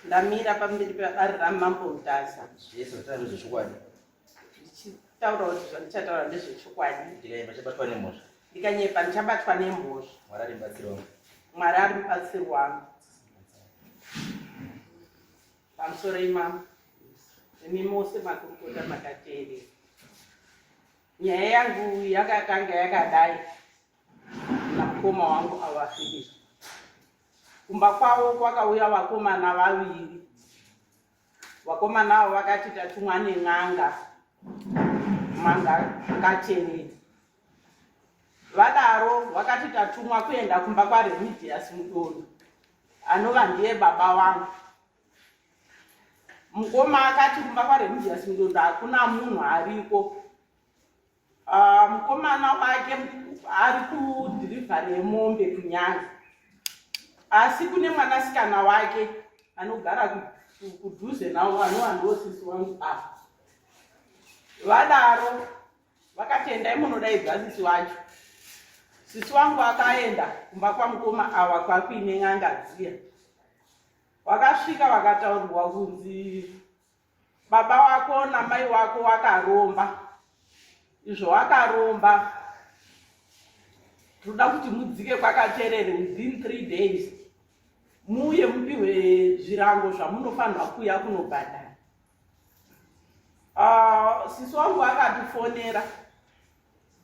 Ndamira pamberi pedare raMambo Mutasa. Zvese zvataura ndezvechokwadi. Ndichitaura kuti zvandichataura ndezvechokwadi. Ndikanyepa ndichabatwa nemhosva. Ndikanyepa ndichabatwa nemhosva. Mwari ari mubatsiri wangu. Mwari ari mubatsiri wangu. Pamusoro imambo. Imi mose makurukota makateerera. Nyaya yangu yakatanga yakadai namukoma wangu ava Philip. Kumba kwavo kwakauya vakomana vaviri. Vakomana avo vakati tatumwa nen'anga manga katerere. Vadaro vakati tatumwa kuenda kumba kwaRemidius Mudondo anova ndiye baba vangu. Mukoma akati kumba kwaRemidius Mudondo hakuna munhu ariko. Ah, mukomana wake ari kudhirivhari yemombe kunyanga asi kune mwanasikana wake anogara kudhuze navo anova ndosisi wangu apa vadaro vakati endai munodaidza sisi wacho sisi wangu akaenda kumba kwamukoma awa kwakuine n'anga dziya vakasvika vakataurirwa kunzi Baba wako namai wako wakaromba, izvo wakaromba tinoda kuti mudzike kwakaterere within three days muuye mupihwe zvirango zvamunofanirwa kuuya kunobhadhara. Uh, sisi wangu akatifonera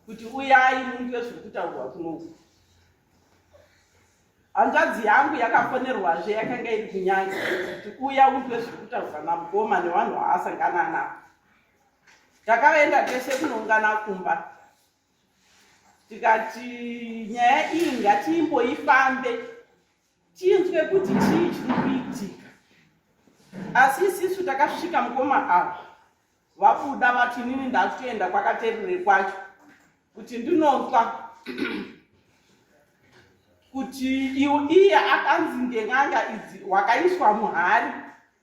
kuti uyai munzwe zviri kutaurwa kunoku. Hanzvadzi yangu yakafonerwazve yakanga iri kunyanga kuti uya unzwe zviri kutaurwa namukoma nevanhu vaasangana navo. Takaenda tese kunoungana kumba tikati nyaya iyi ngatiimboifambe tinzwe kuti chii chiri kuitika. Asi isisu takasvika mukoma ava Vabuda vati inini ndakutoenda kwakaterere kwacho kuti ndinonzwa kuti iye akanzi ngen'anga idzi wakaiswa muhari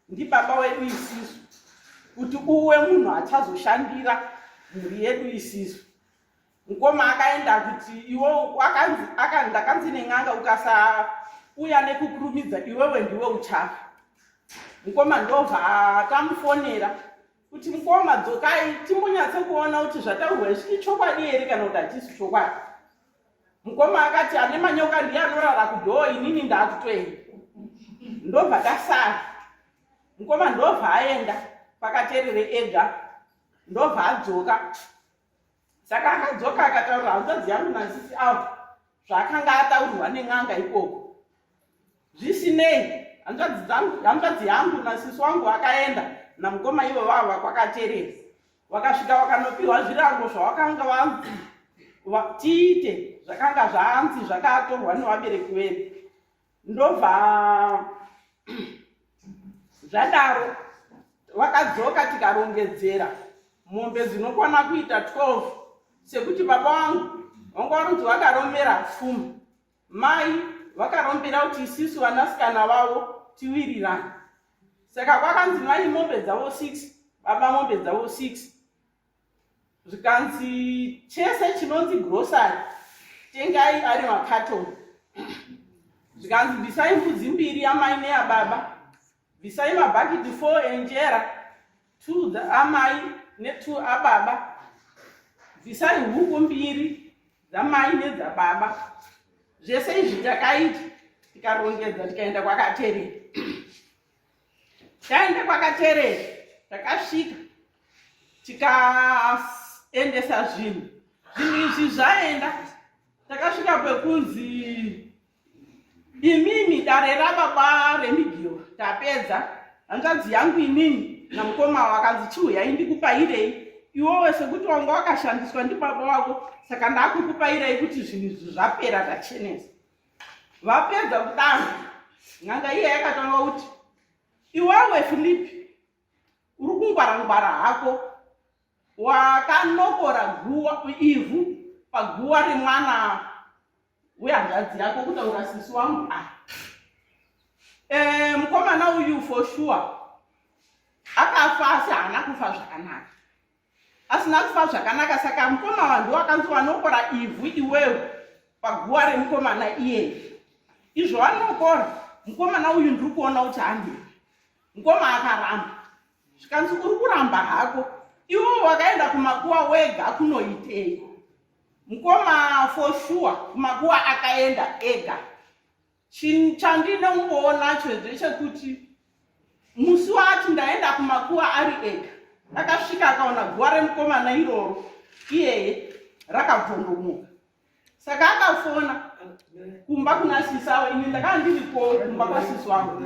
ndibaba wedu isisu kuti uwe munhu achazoshandira mhuri yedu isisu mukoma akaenda kuti iwe akanzi ndakanzi nen'anga ukasauya nekukurumidza iwewe ndiwe uchafa mukoma ndobva tamufonera kuti mukoma dzokai timbonyatse kuona kuti zvataurwa izvi ichokwadi here kana kuti hachisi chokwadi mukoma akati ane manyoka ndiye anorara kudhoo inini ndakutoenda ndobva tasara mukoma ndobva aenda pakaterere ega ndobva adzoka Saka akadzoka akataurira hanzvadzi yangu nasisi avo zvaakanga ataurirwa nen'anga ikoko. Zvisinei, hanzvadzi yangu nasisi wangu vakaenda namukoma ivo vava kwakaterera. Vakasvika vakanopiwa zvirango zvawakanga vanzi tiite zvakanga zvanzi zvakatorwa nevabereki vedu. Ndobva zvadaro vakadzoka tikarongedzera mombe dzinokwana kuita 12 sekuti baba vangu vanga varunzi vakaromera pfuma mai vakarombera kuti isisu vanasikana vavo tiwirirane saka kwakanzi mai mombe dzavo 6 baba mombe dzavo 6 zvikanzi chese chinonzi grocery tengai ari macarton zvikanzi bvisai mbudzi mbiri yamai neyababa bvisai mabhakiti four enjera two amai netwo ababa bvisai huku mbiri dzamai nedzababa zvese izvi takaita tikarongedza tikaenda kwakaterera taenda kwakaterera takasvika tikaendesa zvinhu zvinhu izvi zvaenda takasvika pekunzi imimi dare rababa remigio tapedza hanzvadzi yangu inini namukoma wakanzi chiuyai ndikupairei iwowe sekuti wanga wakashandiswa ndibaba wako saka ndakukupairei kuti zvinhu izvi zvapera tachenesa vapedza kudaro n'anga iye yakatanga kuti iwewe filipi uri kungwara-ngwara hako wakanokora guwa ivhu paguwa remwana wehanzvadzi yako kutaura sisi wangu ah. E, mukomana uyu for sure akafa asi haana kufa zvakanaka asina kufa zvakanaka saka mukoma wandu wakanzi wanokora ivhu iwewe paguwa remukomana iyeye izvo wanokora mukomana uyu ndiri kuona kuti handei. Mukoma akaramba. Zvikanzi uri kuramba hako. Iwe wakaenda kumakuwa wega kunoitei? Mukoma for sure kumakuwa akaenda ega. Chandine nacho ndechekuti musi waati ndaenda kumakuwa ari ega akasvika akaona guva remukomana iroro iyeye rakabvondomuka saka akafona kumba kuna sisi avo ini ndakanga ndiripo kumba kwasisi wangu.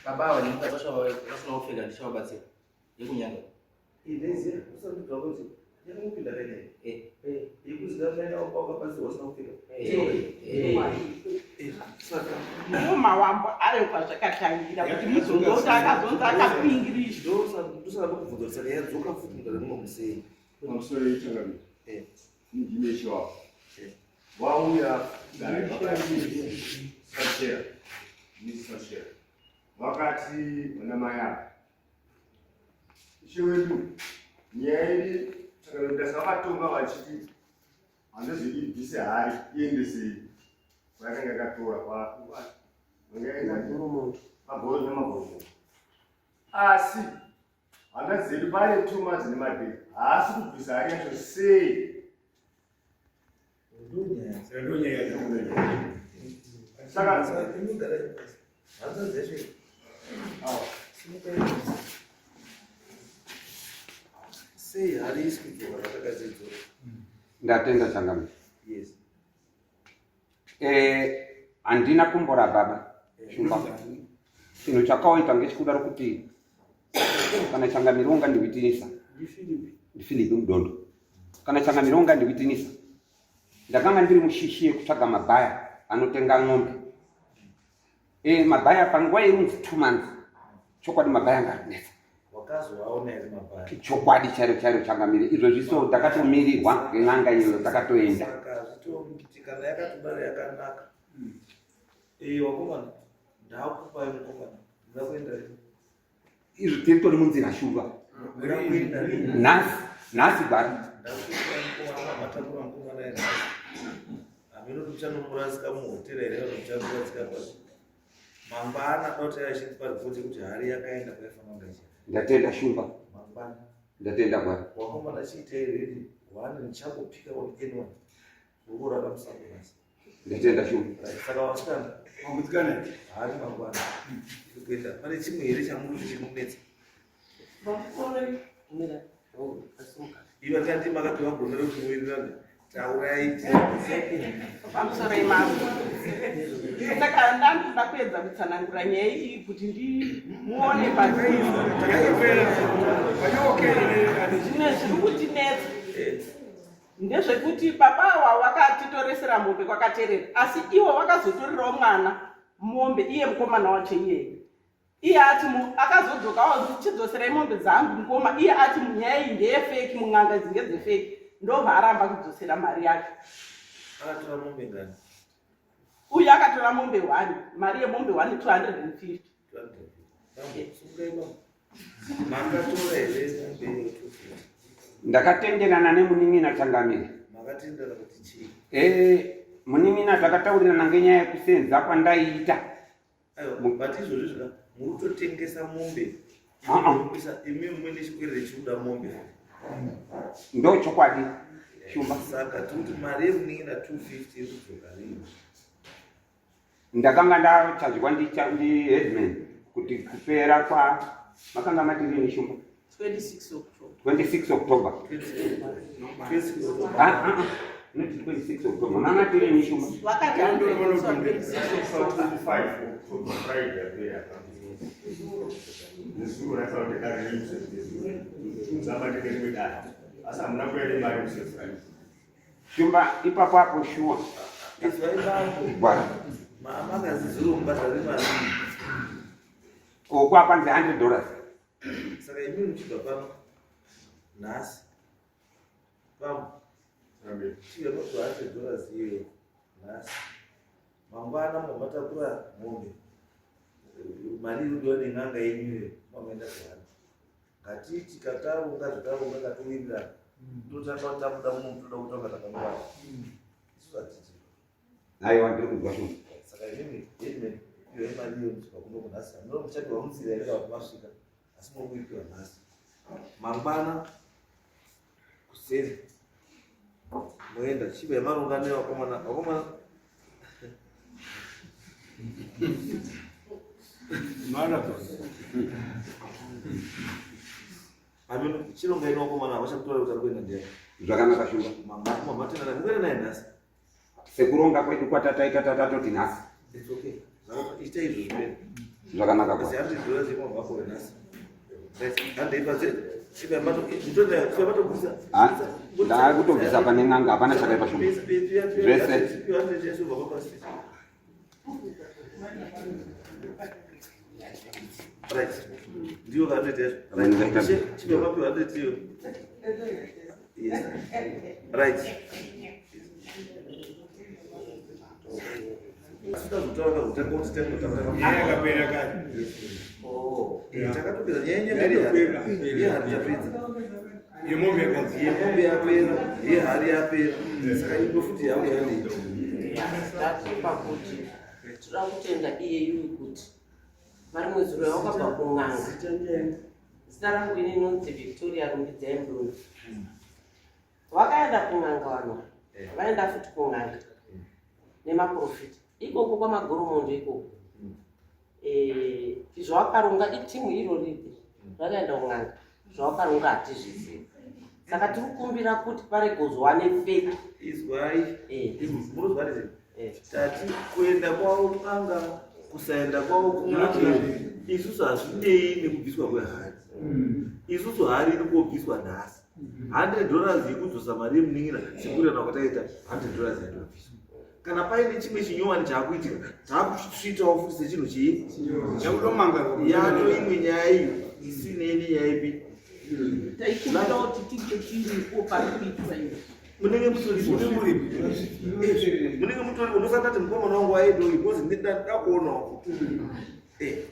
Baba ava nemukadzi wacho vasina kupfeka ndichavabatsira yekunyanga. Ndiwo mawambo ayo kwazvakatangira kuti muzondoti akazonzi akapingiriswa. Ndosaka ndokubvunza kuti saka yadzoka futi mugare muno musei. Pamusoro yechangamire. Ndine chiwawa. Vauya dare vakati sachera. Mrs. Sachera. Vakati vana mai ava. Ishe wedu nyaya yedu takanodasa vakatonga vachiti handizvi ibvise hari iendese kwayakanga yakatora kwa mabhoro. Asi hanzvadzi dzedu pane 2 months nemadhei haasi kubvisa hari yacho sei? Ndonyaya. Saka Hanzvadzi dzacho simukai. Sei hari isi kudzoka patakadzidzoka? Ndatenda, changamire. Yes. Handina kumbora baba Shumba. Chinhu chakaoita ngechikudaro kuti kana changamire ungandiwitinisa, ndiFilipi Mudondo, kana changamire ungandiwitinisa, ndakanga ndiri mushishi yekutsvaga mabhaya anotenga ng'ombe. Mabhaya panguva irunzi 2 months, chokwadi mabhaya anga arinetsa. Wakazoaona here mabhaya? Chokwadi chairo chairo, changamire, izvozvi so ndakatomirirwa ngen'anga iyoyo, takatoenda. Saka zvitokuti kana yakatodaro yakanaka. Wakomana, ndakupai mukomana, muda kuenda rini? Izvi tiritori munzira, Shumba. Muda kuenda rini? Nhasi, nhasi gwara. Ndakupai mukomana, matakura mukomana yenhasi. Hameno kuti muchanomurasika muhotera here kana muchanorasika papi. Mangwana dota yachindipa ripoti yekuti hari yakaenda kwaifanira kunge ichienda. Ndatenda, Shumba. Mangwana. Ndatenda, gwara. Wakomana, chiitai ready one, ndichangopika on anyone urikurara musango nhasi. Ndatenda, Shumba. Right, saka vasikana, hari mangwana iri kuenda. Pane chimwe here chamuri kuti chikunetsa? Iva tati makapiwa gona rekuti muwirirane, taurai. Pamusoro imambo, saka ndandoda kuedza kutsanangura nyaya iyi kuti ndimuone pazvimwe zviri kutinetsa. Ndezvekuti baba ava vakatitoresera mombe kwakaterera, asi ivo vakazotorerawo mwana mombe, iye mukomana wacho iyeye. Iye ati akazodzokawo, chidzoserai mombe dzangu mukoma. Iye ati nyaya iyi ndeyefake, mun'anga idzi ngedzefake, ndobva aramba kudzosera mari yacho. Akatora mombe ngani? Uyu akatora mombe 1, mari yemombe 1, 250. Sungai mama, makatora here mombe iyo 250? Ndakatenderana nemunin'ina, changamire. Makatendera kuti chii? Munin'ina takataurirana ngenyaya yekusenza kwandaiita. Aiwa, but izvozvi zvika muri kutotengesa mombe. Uh-uh. Imi muine chikwerere chikuda mombe. Ndo chokwadi, Shumba. Saka tikuti mari yemunin'ina 250 iri kudzoka rini? Ndakanga ndachadzwa ndiheadman kuti kupera kwa makanga mati rini, Shumba? 26 October. 26 October. 26. Ah, ah, ah. Not 26 October, manga tiri rini, Shumba? Vakati 26 October. 25 October, Friday apera. Nezuro rafanira kuti dare nezuro tunzamba tenge rimwe dare, asi hamuna kuya nemari musefriday. Shumba, ipapo apo shuwa. Izwai bambo. Gwara. Makazizuro mubhadhare mari. Oku akwanzi $100. Saka imi muchibva pano nhasi, bambo, chibva pakuti $100 iyoyo nhasi, mangwana mamatakura mombe, mari iri kudiwa nen'anga yenyu iyoyo, mamuenda kuhana. Ngatiti kataronga zvataronga, katowirirana. Totanga tabuda muno toda kutaura takangwara. Isusu hatiti. Aiwa, ndiri kunzwa shungu. Saka imimi headman, piwai mari iyo kusvika kuno kunhasi. Hamuna muchapiwa munzira here kana kuti masvika, asi muri kuipiwa nhasi. Mangwana kuseni moenda chiba yamaronga nevakomana vakomana. Ameno chironga ino vakomana vachakutora kuti ari kuenda ndiani. Zvakanaka shumba. Mangwana matenda mukuenda naye nhasi. Sekuronga kwedu kwatataita tatatoti nhasi. It's okay. Zvakapa ita izvo zvipere. Zvakanaka Asi kwa. $100 yemwabva wako nhasi. Right. Handei panze. Chiba mato mutoenda chiba matobvisa. Ha? Ndaakutobvisa pane n'anga, hapana chakaipa shumba. Zvese. Right. Ndiyo 100 yacho. Right. Right. Chiba mapiwa 100 iyo. Yes. Right. Asi tazotaura kutanga kuti tanga Nyaya yakapera kare. Oh, takatopedza nyaya yenyaya yehari tapedza. Yemombe yakadzi. Yemombe yapera, yehari yapera. Saka imwe futi yauya yandei. Ndatipa kuti toda kutenda iyeyu kuti marimwe zuro yakabva kun'anga. Zita rangu ini inonzi Victoria Rumbidzai Mdundu. Vakaenda kun'anga vanhu, vaenda futi kun'anga nemaprofita ikoko kwamagoromondo ikoko. Zvawakaronga itimu iro ripi rakaenda kun'anga, zvawakaronga hatizvizivi, saka tiri kukumbira kuti paregozwa nefeki. Izwai. Murozwa here? Tati kuenda kwavo kun'anga, kusaenda kwavo kun'anga, isusu hazvinei nekubviswa kwehari. Isusu hari iri kobviswa nhasi. $100 yekudzosa mari yemunin'ina sekurirana kwataita, $100 yatobviswa. Kana paine chimwe chinyowani chaakuitika, taakuchisvitawo futi sechinhu chii Chakutomanga. yato imwe nyaya iyo isinei nenyaya ipi. Taikumbira kuti tinge tiripo pari kuitwa izvi. Munenge mutoripo, munenge mutoripo. Ndosaka mukomana wangu waedo because ndakuonawo.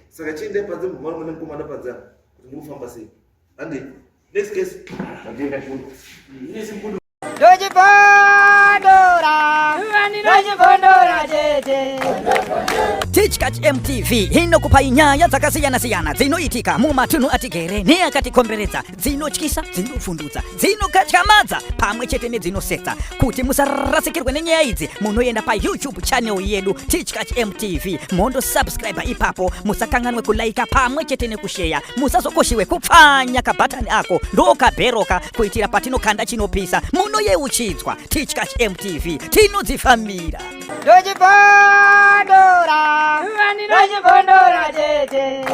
Saka chiendai panze mumwana nemukomana panze apa kuti murikufamba sei. Handei. Next case. Tatenda shumba. Ndochibondora, ndochibondora chete. Tichkach MTV inokupai nyaya dzakasiyana-siyana dzinoitika mumatunhu atigere neakatikomberedza, dzinotyisa, dzinofundutsa, dzinokatyamadza pamwe chete nedzinosetsa. Kuti musarasikirwe nenyaya idzi, munoenda paYouTube channel yedu Tichkach MTV, mondosubscribe ipapo. Musakanganwe kulaika pamwe chete nekusheya. Musazokoshiwe kupfanya kabhatani ako ndokabheroka kuitira patinokanda chinopisa munoyeuchidzwa. Tichkach MTV, tinodzifambira. Ndochibondora, ndochibondora chete.